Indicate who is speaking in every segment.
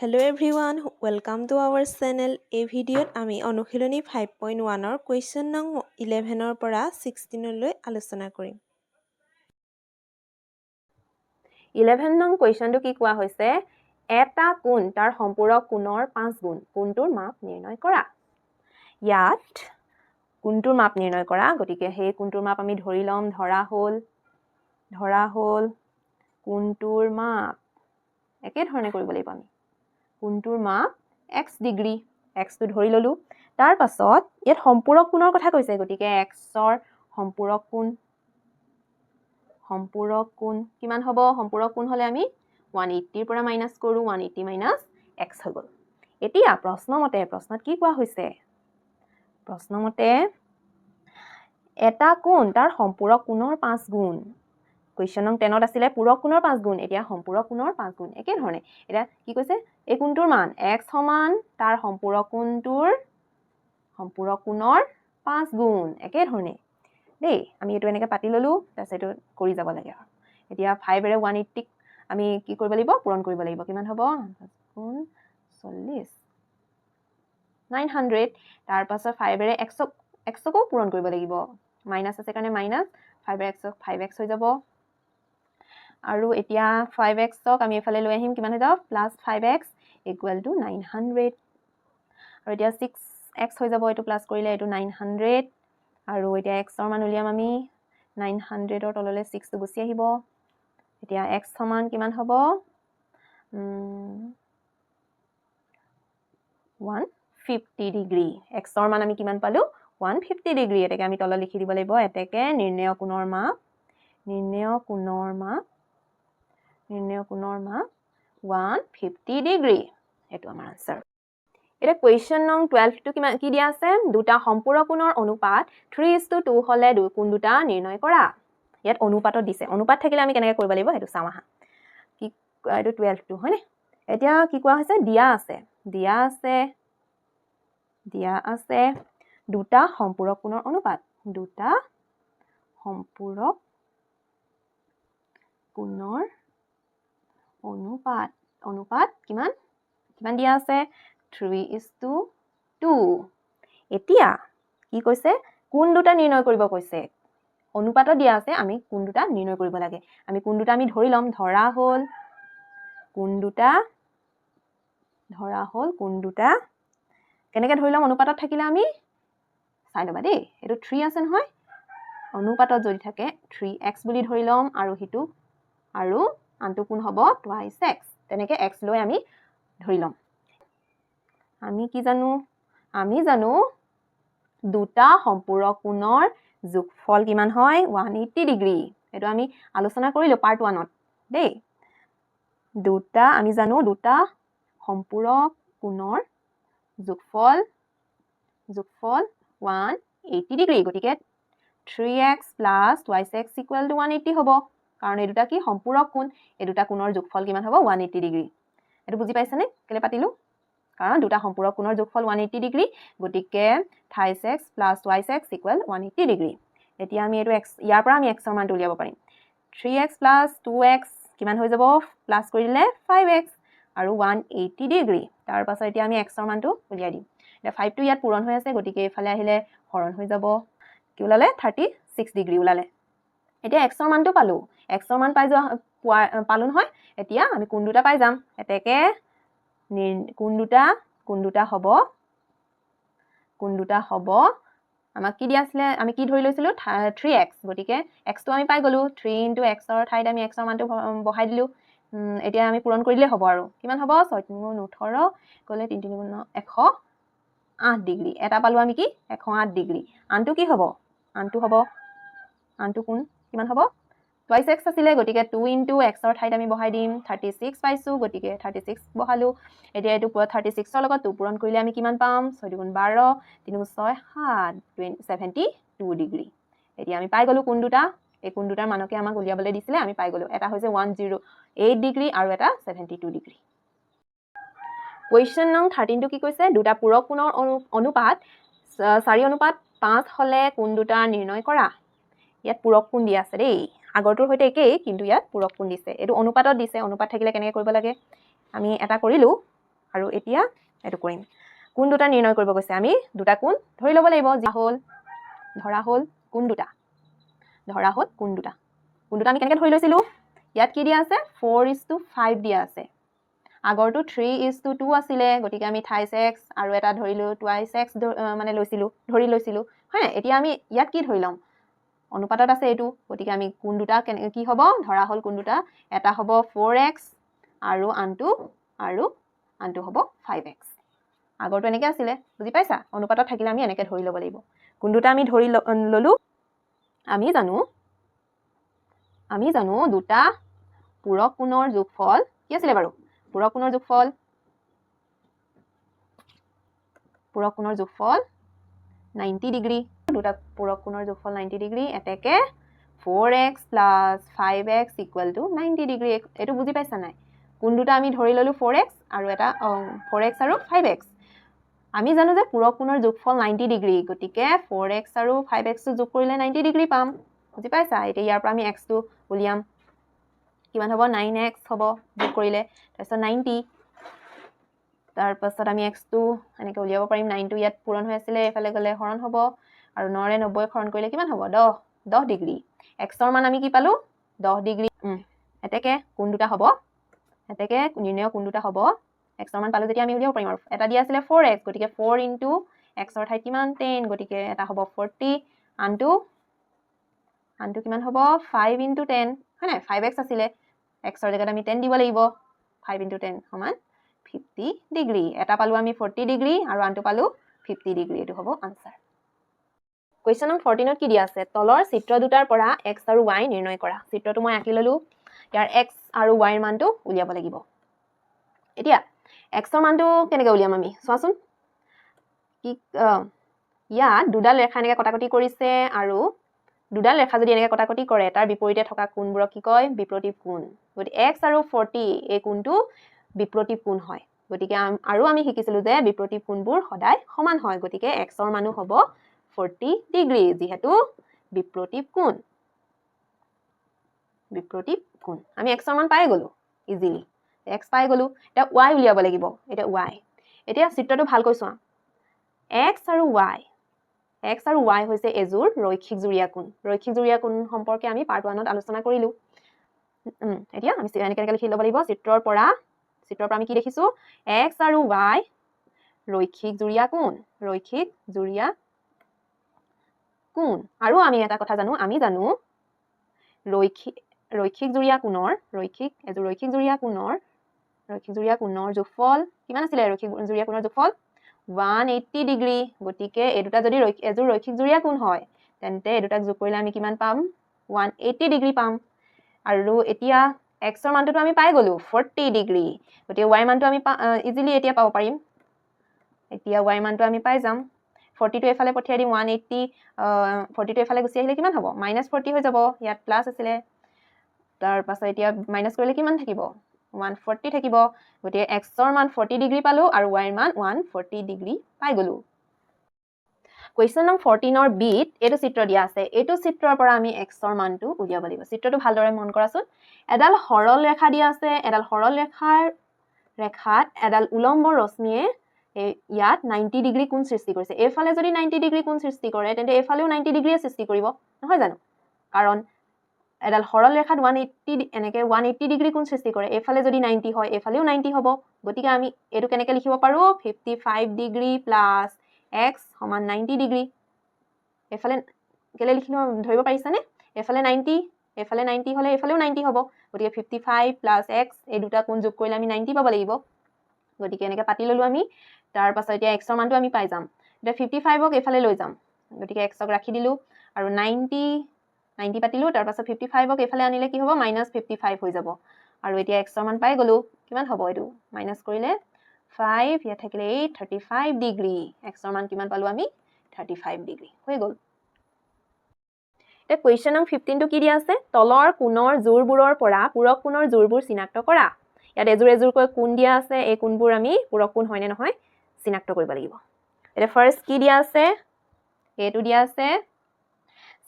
Speaker 1: Hello everyone, welcome to our channel. এই ভিডিঅ'ত আমি অনুশীলনী 5.1ৰ কুৱেশ্যন নং 11ৰ পৰা 16লৈ আলোচনা কৰিম।
Speaker 2: 11 নং কুৱেশ্যনটো কি কোৱা হৈছে? এটা কোণ তাৰ সম্পূৰক কোণৰ 5 গুণ, কোণটোৰ মাপ নিৰ্ণয় কৰা। ইয়াত কোণটোৰ মাপ নিৰ্ণয় কৰা, গতিকে সেই কোণটোৰ মাপ আমি ধৰি ল'ম। ধৰা হ'ল কোণটোৰ মাপ, একেধৰণে কৰিব লাগিব আমি। কোণটোৰ মাপ এক্স ডিগ্ৰী, এক্সটো ধৰি ল'লোঁ। তাৰ পাছত ইয়াত সম্পূৰক কোণৰ কথা কৈছে, গতিকে এক্সৰ সম্পূৰক কোণ কিমান হ'ব? সম্পূৰক কোণ হ'লে আমি 180ৰ পৰা মাইনাছ কৰোঁ। 180 মাইনাছ এক্স হৈ গ'ল। এতিয়া প্ৰশ্নমতে, প্ৰশ্নত কি কোৱা হৈছে? প্ৰশ্নমতে এটা কোণ তাৰ সম্পূৰক কোণৰ 5 গুণ। কুৱেশ্যন নং 10ত আছিলে পূৰক কোণৰ 5 গুণ, এতিয়া সম্পূৰক কোণৰ 5 গুণ। একেধৰণে এতিয়া কি কৈছে? এই কোণটোৰ মান এক্স সমান তাৰ সম্পূৰক কোণৰ 5 গুণ। একেধৰণে দেই, আমি এইটো এনেকৈ পাতি ল'লোঁ, তাৰপিছত এইটো কৰি যাব লাগে। আৰু এতিয়া 5েৰে 180ক আমি কি কৰিব লাগিব? পূৰণ কৰিব লাগিব। কিমান হ'ব? গুণ 40, 900। তাৰপাছত 5েৰে এক্সকো পূৰণ কৰিব লাগিব। মাইনাছ আছে কাৰণে মাইনাছ। 5েৰে এক্সক 5 এক্স হৈ যাব। আৰু এতিয়া 5 এক্সক আমি এইফালে লৈ আহিম, কিমান হৈ যাব? Plus 5 x equal to 900। আৰু এতিয়া 6 এক্স হৈ যাব, এইটো প্লাছ কৰিলে এইটো 900। আৰু এতিয়া এক্সৰ মান উলিয়াম আমি। 900ৰ তললৈ ছিক্সটো গুচি আহিব। এতিয়া এক্স সমান কিমান হ'ব? 150 ডিগ্ৰী। এক্সৰ মান আমি কিমান পালোঁ? 150 ডিগ্ৰী। এতেকে আমি তলত লিখি দিব লাগিব, এতেকে নিৰ্ণেয় কোণৰ মাপ 150 ডিগ্ৰী। এইটো আমাৰ আনচাৰ। এতিয়া কুৱেশ্যন নং 12টো কিমান, কি দিয়া আছে? দুটা সম্পূৰক কোণৰ অনুপাত 3:2 হ'লে কোণ দুটা নিৰ্ণয় কৰা। ইয়াত অনুপাতত দিছে। অনুপাত থাকিলে আমি কেনেকৈ কৰিব লাগিব, সেইটো চাওঁ আহা। কি এইটো 12টো হয়নে? এতিয়া কি কোৱা হৈছে? দিয়া আছে দুটা সম্পূৰক কোণৰ অনুপাত, দুটা সম্পূৰক কোণৰ অনুপাত। অনুপাত কিমান কিমান দিয়া আছে? 3:2। এতিয়া কি কৈছে? কোণ দুটা নিৰ্ণয় কৰিব কৈছে। অনুপাতত দিয়া আছে, আমি কোণ দুটা নিৰ্ণয় কৰিব লাগে। আমি কোণ দুটা আমি ধৰি ল'ম। ধৰা হ'ল কোণ দুটা কেনেকৈ ধৰি ল'ম? অনুপাতত থাকিলে আমি চাই ল'বা দেই। এইটো 3 আছে নহয়? অনুপাতত যদি থাকে, 3 এক্স বুলি ধৰি ল'ম আৰু সিটো আৰু আনটো কোণ হ'ব টুৱাইছ এক্স। তেনেকৈ এক্স লৈ আমি ধৰি ল'ম। আমি কি জানো? আমি জানো দুটা সম্পূৰক কোণৰ যোগফল কিমান হয়? 180 ডিগ্ৰী। এইটো আমি আলোচনা কৰিলোঁ পাৰ্ট 1ত দেই। আমি জানো দুটা সম্পূৰক কোণৰ যোগফল 180 ডিগ্ৰী। গতিকে 3 x plus twice x equal to 180 হ'ব, কাৰণ এই দুটা কি? সম্পূৰক কোণ। এই দুটা কোণৰ যোগফল কিমান হ'ব? 180 ডিগ্ৰী। এইটো বুজি পাইছেনে, কেলৈ পাতিলোঁ? কাৰণ দুটা সম্পূৰক কোণৰ যোগফল 180 ডিগ্ৰী, গতিকে thrice x plus twice x equal 180 degree. এতিয়া আমি এইটো এক্স, ইয়াৰ পৰা আমি এক্সৰ মানটো উলিয়াব পাৰিম। 3 x plus 2 x কিমান হৈ যাব? প্লাছ কৰি দিলে 5 এক্স আৰু 180 ডিগ্ৰী। তাৰপাছত এতিয়া আমি এক্সৰ মানটো উলিয়াই দিম। এতিয়া 5টো ইয়াত পূৰণ হৈ আছে, গতিকে এইফালে আহিলে হৰণ হৈ যাব। কি ওলালে? 36 ডিগ্ৰী ওলালে। এতিয়া এক্সৰ মানটো পালোঁ। এক্সৰ মান পাই যোৱা পোৱা পালোঁ নহয়? এতিয়া আমি কোণ দুটা পাই যাম। এতেকে কোণ দুটা হ'ব, আমাক কি দিয়া আছিলে? আমি কি ধৰি লৈছিলোঁ? 3 এক্স। গতিকে এক্সটো আমি পাই গ'লোঁ। 3 ইণ্টু এক্সৰ ঠাইত আমি এক্সৰ মানটো বহাই দিলোঁ। এতিয়া আমি পূৰণ কৰিলেই হ'ব। আৰু কিমান হ'ব? ছয় তিনি গুণ 18 গ'লে তিনি তিনি গুণ 108 ডিগ্ৰী। এটা পালোঁ আমি কি? 108 ডিগ্ৰী। আনটো কি হ'ব? আনটো কোণ কিমান হ'ব? টুৱাইছ এক্স আছিলে, গতিকে 2 ইণ্টু এক্সৰ ঠাইত আমি বহাই দিম। 36 পাইছোঁ, গতিকে 36 বহালোঁ। এতিয়া এইটো 36ৰ লগত 2 পূৰণ কৰিলে আমি কিমান পাম? ছয় দুগুণ 12, তিনি গুণ ছয় সাত, 72 ডিগ্ৰী। এতিয়া আমি পাই গ'লোঁ কোণ দুটা। এই কোণ দুটাৰ মানকে আমাক উলিয়াবলৈ দিছিলে, আমি পাই গ'লোঁ। এটা হৈছে 108 ডিগ্ৰী আৰু এটা 72 ডিগ্ৰী। কুৱেশ্যন নং 13টো কি কৈছে? দুটা পূৰক কোণৰ অনুপাত 4:5 হ'লে কোণ দুটা নিৰ্ণয় কৰা। ইয়াত পূৰক কোণ দিয়া আছে দেই। আগৰটোৰ সৈতে একেই, কিন্তু ইয়াত পূৰক কোণ দিছে। এইটো অনুপাতত দিছে। অনুপাত থাকিলে কেনেকৈ কৰিব লাগে, আমি এটা কৰিলোঁ। আৰু এতিয়া এইটো কৰিম। কোন দুটা নিৰ্ণয় কৰিব কৈছে, আমি দুটা কোণ ধৰি ল'ব লাগিব। যি হ'ল ধৰা হ'ল কোন দুটা, ধৰা হ'ল কোন দুটা। কোন দুটা আমি কেনেকৈ ধৰি লৈছিলোঁ? ইয়াত কি দিয়া আছে? 4:5 দিয়া আছে। আগৰটো 3:2 আছিলে, গতিকে আমি থাইছ এক্স আৰু এটা ধৰিলোঁ টুৱাইছ এক্স মানে লৈছিলোঁ, ধৰি লৈছিলোঁ, হয় নাই? এতিয়া আমি ইয়াত কি ধৰি ল'ম? অনুপাতত আছে এইটো, গতিকে আমি কোন দুটা কেনে কি হ'ব? ধৰা হ'ল কোন দুটা, এটা হ'ব 4x আৰু আনটো হ'ব 5x। আগৰটো এনেকৈ আছিলে, বুজি পাইছা? অনুপাতত থাকিলে আমি এনেকৈ ধৰি ল'ব লাগিব। কোন দুটা আমি ধৰি ল'লোঁ? আমি জানো দুটা পূৰক কোণৰ যোগফল কি আছিলে বাৰু? পূৰক কোণৰ যোগফল, পূৰক কোণৰ যোগফল 90 ডিগ্ৰী। দুটা পূৰক কোণৰ যোগফল 90 ডিগ্ৰী, এতেকে 4x plus 5x equal to 90 degree. এইটো বুজি পাইছা নাই? কোন দুটা আমি ধৰি ল'লোঁ? 4x আৰু এটা 4x আৰু 5x। আমি জানো যে পূৰক কোণৰ যোগফল 90 ডিগ্ৰী, গতিকে 4x আৰু 5xটো যোগ কৰিলে 90 ডিগ্ৰী পাম, বুজি পাইছা? এতিয়া ইয়াৰ পৰা আমি এক্সটো উলিয়াম, কিমান হ'ব? 9x হ'ব যোগ কৰিলে, তাৰপিছত 90। তাৰপাছত আমি এক্সটো এনেকৈ উলিয়াব পাৰিম। 9টো ইয়াত পূৰণ হৈ আছিলে, এইফালে গ'লে হৰণ হ'ব, আৰু 9ৰে 90 হৰণ কৰিলে কিমান হ'ব? 10 ডিগ্ৰী। এক্সৰ মান আমি কি পালোঁ? 10 ডিগ্ৰী। এতেকে কোন দুটা হ'ব? এতেকে নিৰ্ণয় কোন দুটা হ'ব? এক্সৰ মান পালোঁ যেতিয়া আমি উলিয়াব পাৰিম। আৰু এটা দিয়া আছিলে 4x, গতিকে 4 ইনটু এক্সৰ ঠাইত কিমান? 10, গতিকে এটা হ'ব 40। আনটো কিমান হ'ব? 5 ইনটু 10, হয় নাই? 5x আছিলে, এক্সৰ জেগাত আমি 10 দিব লাগিব। 5 ইনটু 10 সমান 50 ডিগ্ৰী। এটা পালোঁ আমি 40 ডিগ্ৰী আৰু আনটো পালোঁ 50 ডিগ্ৰী। এইটো হ'ব আনচাৰ। কুৱেশ্যন নম্বৰ 14ত কি দিয়া আছে? তলৰ চিত্ৰ দুটাৰ পৰা এক্স আৰু ৱাই নিৰ্ণয় কৰা। চিত্ৰটো মই আঁকি ল'লোঁ, ইয়াৰ এক্স আৰু ৱাইৰ মানটো উলিয়াব লাগিব। এতিয়া এক্সৰ মানটো কেনেকৈ উলিয়াম আমি চোৱাচোন। কি ইয়াত দুডাল ৰেখা এনেকৈ কটাকটি কৰিছে, আৰু দুডাল ৰেখা যদি এনেকৈ কটাকটি কৰে, তাৰ বিপৰীতে থকা কোণবোৰক কি কয়? বিপ্ৰতীপ কোণ। গতিকে এক্স আৰু 40 এই কোণটো বিপ্ৰতীপ কোণ হয়। গতিকে আৰু আমি শিকিছিলোঁ যে বিপ্ৰতীপ কোণবোৰ সদায় সমান হয়, গতিকে এক্সৰ মানো হ'ব 40 ডিগ্ৰী, যিহেতু বিপ্ৰতীপ কোণ। বিপ্ৰতীপ কোণ আমি এক্সৰ মান পাই গ'লোঁ, ইজিলি এক্স পাই গ'লোঁ। এতিয়া ৱাই উলিয়াব লাগিব। এতিয়া ৱাই, এতিয়া চিত্ৰটো ভালকৈ চোৱা। এক্স আৰু ৱাই, এক্স আৰু ৱাই হৈছে এযোৰ ৰৈখিক যুৰীয়া কোণ। ৰৈখিক যুৰীয়া কোণ সম্পৰ্কে আমি পাৰ্ট 1ত আলোচনা কৰিলোঁ। এতিয়া আমি এনেকৈ এনেকৈ লিখি ল'ব লাগিব। চিত্ৰৰ পৰা আমি কি দেখিছোঁ? এক্স আৰু ৱাই ৰৈখিক যুৰীয়া কোণ, ৰৈখিক যুৰীয়া কোণ। আৰু আমি এটা কথা জানো, আমি জানো ৰৈখিক যুৰীয়া কোণৰ, ৰৈখিক এযোৰ ৰৈখিক যুৰীয়া কোণৰ যোগফল কিমান আছিলে? ৰৈখিক যুৰীয়া কোণৰ যোগফল 180 ডিগ্ৰী। গতিকে এই দুটা যদি এযোৰ ৰৈখিক যুৰীয়া কোণ হয়, তেন্তে এই দুটাক যোগ কৰিলে আমি কিমান পাম? 180 ডিগ্ৰী পাম। আৰু এতিয়া এক্সৰ মানটোতো আমি পাই গ'লোঁ 40 ডিগ্ৰী, গতিকে ৱাই মানটো আমি ইজিলি এতিয়া পাব পাৰিম। এতিয়া ৱাই মানটো আমি পাই যাম। 40টো এইফালে পঠিয়াই দিম, 180, 40টো এইফালে গুচি আহিলে কিমান হ'ব? মাইনাছ 40 হৈ যাব, ইয়াত প্লাছ আছিলে। তাৰপাছত এতিয়া মাইনাছ কৰিলে কিমান থাকিব? 140 থাকিব। গতিকে এক্সৰ মান 40 ডিগ্ৰী পালোঁ আৰু ৱাইৰ মান 140 ডিগ্ৰী পাই গ'লোঁ। কুৱেশ্যন নম্বৰ 14ৰ বিত এইটো চিত্ৰ দিয়া আছে। এইটো চিত্ৰৰ পৰা আমি এক্সৰ মানটো উলিয়াব লাগিব। চিত্ৰটো ভালদৰে মন কৰাচোন। এডাল সৰল ৰেখা দিয়া আছে। এডাল সৰল ৰেখাত এডাল উলম্ব ৰশ্মিয়ে ইয়াত 90 ডিগ্ৰী কোণ সৃষ্টি কৰিছে। এইফালে যদি 90 ডিগ্ৰী কোণ সৃষ্টি কৰে, তেন্তে এইফালেও 90 ডিগ্ৰীয়ে সৃষ্টি কৰিব, নহয় জানো? কাৰণ এডাল সৰল ৰেখাত 180, এনেকৈ 180 ডিগ্ৰী কোণ সৃষ্টি কৰে। এইফালে যদি 90 হয়, এইফালেও 90 হ'ব। গতিকে আমি এইটো কেনেকৈ লিখিব পাৰোঁ? 55 ডিগ্ৰী প্লাছ এক্স সমান 90 ডিগ্ৰী। এইফালে কেলৈ লিখিলোঁ ধৰিব পাৰিছানে? এইফালে 90, এইফালে 90 হ'লে এইফালেও 90 হ'ব। গতিকে 55 প্লাছ এক্স, এই দুটা কোণ যোগ কৰিলে আমি 90 পাব লাগিব। গতিকে এনেকৈ পাতি ল'লোঁ আমি। তাৰপাছত এতিয়া এক্সৰ মানটো আমি পাই যাম। এতিয়া 55ক এইফালে লৈ যাম, গতিকে এক্সক ৰাখি দিলোঁ আৰু 90 পাতিলোঁ। তাৰপাছত 55ক এইফালে আনিলে কি হ'ব? মাইনাছ 55 হৈ যাব। আৰু এতিয়া এক্সৰ মান পাই গ'লোঁ। কিমান হ'ব এইটো মাইনাছ কৰিলে? 5, ইয়াত থাকিলে 8, 35 ডিগ্ৰী। এক্সৰ মান কিমান পালোঁ আমি? 35 ডিগ্ৰী হৈ গ'ল। এতিয়া কুৱেশ্যন নং 15টো কি দিয়া আছে? তলৰ কোণৰ জোৰবোৰৰ পৰা পূৰক কোণৰ জোৰবোৰ চিনাক্ত কৰা। ইয়াত এযোৰ এযোৰকৈ কোণ দিয়া আছে। এই কোণবোৰ আমি পূৰক কোণ হয়নে নহয় চিনাক্ত কৰিব লাগিব। এতিয়া ফাৰ্ষ্ট কি দিয়া আছে? এইটো দিয়া আছে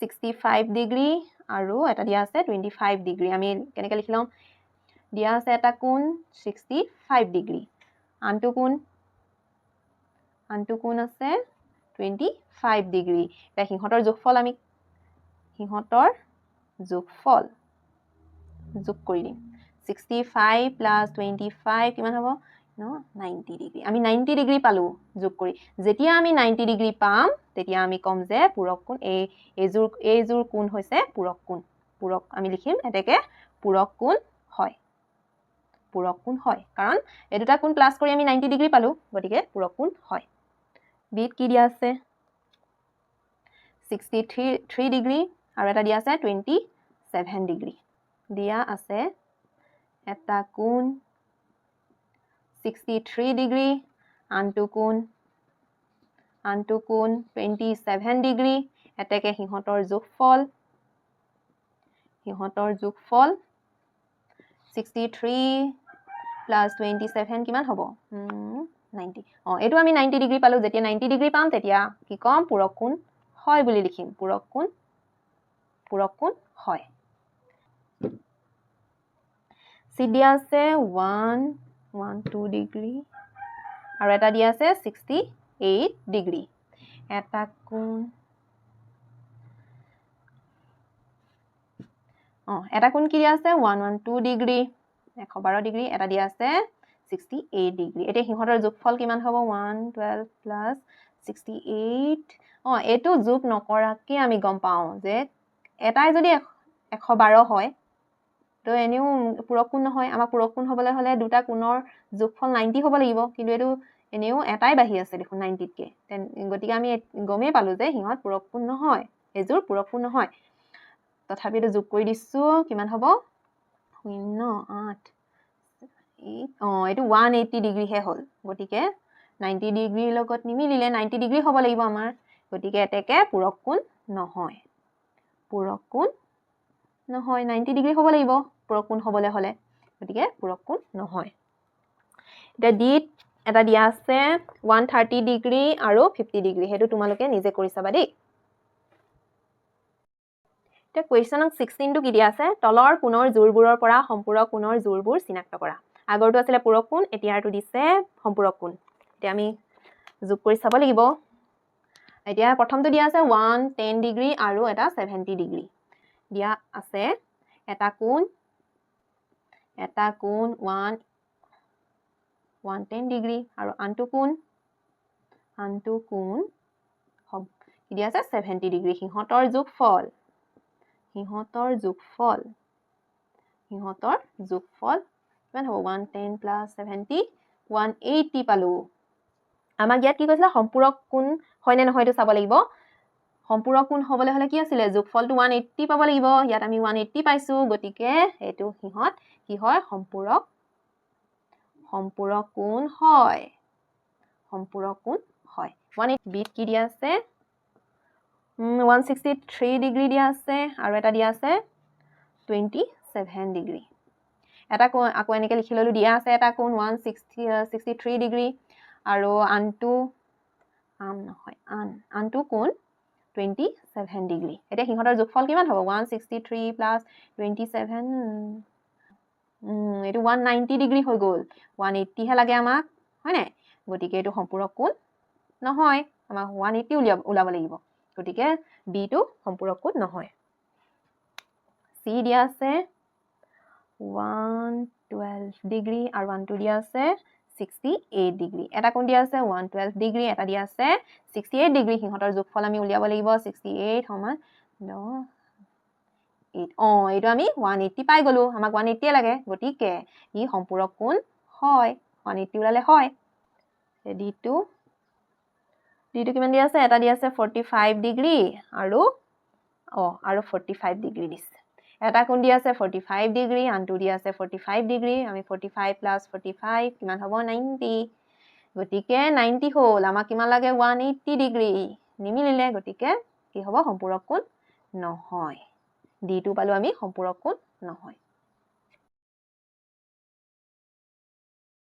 Speaker 2: 65 ডিগ্ৰী আৰু এটা দিয়া আছে 25 ডিগ্ৰী। আমি কেনেকৈ লিখি ল'ম? দিয়া আছে এটা কোণ 65 ডিগ্ৰী, আনটো কোণ, আনটো কোণ আছে 25 ডিগ্ৰী। এতিয়া সিহঁতৰ যোগফল আমি সিহঁতৰ যোগফল যোগ কৰি দিম। 65 প্লাছ 25 কিমান হ'ব? 90 ডিগ্ৰী। আমি 90 ডিগ্ৰী পালোঁ যোগ কৰি। যেতিয়া আমি 90 ডিগ্ৰী পাম তেতিয়া আমি ক'ম যে পূৰক কোণ, এইযোৰ কোণ হৈছে পূৰক কোণ। পূৰক আমি লিখিম এতেকে পূৰক কোণ হয়, পূৰক কোণ হয়, কাৰণ এই দুটা কোণ প্লাছ কৰি আমি 90 ডিগ্ৰী পালোঁ, গতিকে পূৰক কোণ হয়। বিত কি দিয়া আছে? 63 ডিগ্ৰী আৰু এটা দিয়া আছে 27 ডিগ্ৰী। দিয়া আছে এটা কোণ 63 ডিগ্ৰী, আনটো কোণ 27 ডিগ্ৰী। এতেকে সিহঁতৰ যোগফল, সিহঁতৰ যোগফল 63 প্লাছ 27 কিমান হ'ব? 90। এইটো আমি 90 ডিগ্ৰী পালোঁ। যেতিয়া 90 ডিগ্ৰী পাম তেতিয়া কি ক'ম? পূৰক কোণ হয় বুলি লিখিম। পূৰক কোণ, পূৰক কোণ হয়। চি দিয়া আছে 112 ডিগ্ৰী আৰু এটা দিয়া আছে 68 ডিগ্ৰী। এটা কোণ, এটা কোণ কি দিয়া আছে? 112 ডিগ্ৰী, 112 ডিগ্ৰী। এটা দিয়া আছে 68 ডিগ্ৰী। এতিয়া সিহঁতৰ যোগফল কিমান হ'ব? 112 প্লাছ 68। এইটো যোগ নকৰাকৈ আমি গম পাওঁ যে এটাই যদি 112 হয় তো এনেও পূৰক কোণ নহয়। আমাক পূৰক কোণ হ'বলৈ হ'লে দুটা কোণৰ যোগফল 90 হ'ব লাগিব, কিন্তু এইটো এনেও এটাই বাঢ়ি আছে দেখোন 90তকৈ। গতিকে আমি গমেই পালোঁ যে সিহঁত পূৰক কোণ নহয়, এইযোৰ পূৰক কোণ নহয়। তথাপি এইটো যোগ কৰি দিছোঁ, কিমান হ'ব? 0 8 এইটো 180 ডিগ্ৰীহে হ'ল। গতিকে 90 ডিগ্ৰীৰ লগত নিমিলিলে, 90 ডিগ্ৰী হ'ব লাগিব আমাৰ। গতিকে এতেকে পূৰক কোণ নহয়, পূৰক কোণ নহয়, 90 ডিগ্ৰী হ'ব লাগিব পূৰক কোণ হ'বলৈ হ'লে, গতিকে পূৰক কোণ নহয়। এতিয়া ডিত এটা দিয়া আছে 130 ডিগ্ৰী আৰু 50 ডিগ্ৰী, সেইটো তোমালোকে নিজে কৰি চাবা দেই। এতিয়া কুৱেশ্যন 16টো কি দিয়া আছে? তলৰ কোণৰ জোৰবোৰৰ পৰা সম্পূৰক কোণৰ জোৰবোৰ চিনাক্ত কৰা। আগৰটো আছিলে পূৰক কোণ, এতিয়াৰটো দিছে সম্পূৰক কোণ। এতিয়া আমি যোগ কৰি চাব লাগিব। এতিয়া প্ৰথমটো দিয়া আছে 110 ডিগ্ৰী আৰু এটা 70 ডিগ্ৰী দিয়া আছে। এটা কোণ, এটা কোণ 110 ডিগ্ৰী আৰু আনটো কোণ, আনটো কোণ কি দিয়া আছে? 70 ডিগ্ৰী। সিহঁতৰ যোগফল, সিহঁতৰ যোগফল, সিহঁতৰ যোগফল কিমান হ'ব? 110 প্লাছ 70, 180 পালোঁ। আমাক ইয়াত কি কৈছিলে? সম্পূৰক কোণ হয়নে নহয় এইটো চাব লাগিব। সম্পূৰক কোণ হ'বলৈ হ'লে কি আছিলে? যোগফলটো 180 পাব লাগিব। ইয়াত আমি 180 পাইছোঁ, গতিকে এইটো সিহঁত কি হয়? সম্পূৰক, সম্পূৰক কোণ হয়, সম্পূৰক কোণ হয়। 180। বিত কি দিয়া আছে? 163 ডিগ্ৰী দিয়া আছে আৰু এটা দিয়া আছে 27 ডিগ্ৰী। এটা কোণ আকৌ এনেকৈ লিখি ল'লোঁ, দিয়া আছে এটা কোণ 163 ডিগ্ৰী আৰু আনটো নহয় আনটো কোণ 27 ডিগ্ৰী। এতিয়া সিহঁতৰ যোগফল কিমান হ'ব? 163 প্লাছ 27, এইটো 190 ডিগ্ৰী হৈ গ'ল। 180হে লাগে আমাক, হয় নাই? গতিকে এইটো সম্পূৰক কোণ নহয়, আমাক 180 ওলাব লাগিব। গতিকে বিটো সম্পূৰক কোণ নহয়। চি দিয়া আছে 112 ডিগ্ৰী আৰু আনটো দিয়া আছে 68 ডিগ্ৰী। এটা কোণ দিয়া আছে 112 ডিগ্ৰী, এটা দিয়া আছে 68 ডিগ্ৰী। সিহঁতৰ যোগফল আমি উলিয়াব লাগিব। 68 সমান 8। এইটো আমি 180 পাই গ'লো, আমাক 180 লাগে, গতিকে ই সম্পূৰক কোণ হয়। 180 ওলালে হয়। ডিটো, ডিটো কিমান দিয়া আছে? এটা দিয়া আছে 45 ডিগ্ৰী আৰু আৰু 45 ডিগ্ৰী দিছে। এটা কোণ দিয়া আছে 45 ডিগ্ৰী, আনটো দিয়া আছে 45 ডিগ্ৰী। আমি 45 প্লাছ 45 কিমান হ'ব? 90। গতিকে 90 হ'ল। আমাক কিমান লাগে? 180 ডিগ্ৰী। নিমিলিলে, গতিকে কি হ'ব? সম্পূৰক কোণ নহয়। ডিটো পালোঁ আমি সম্পূৰক কোণ নহয়।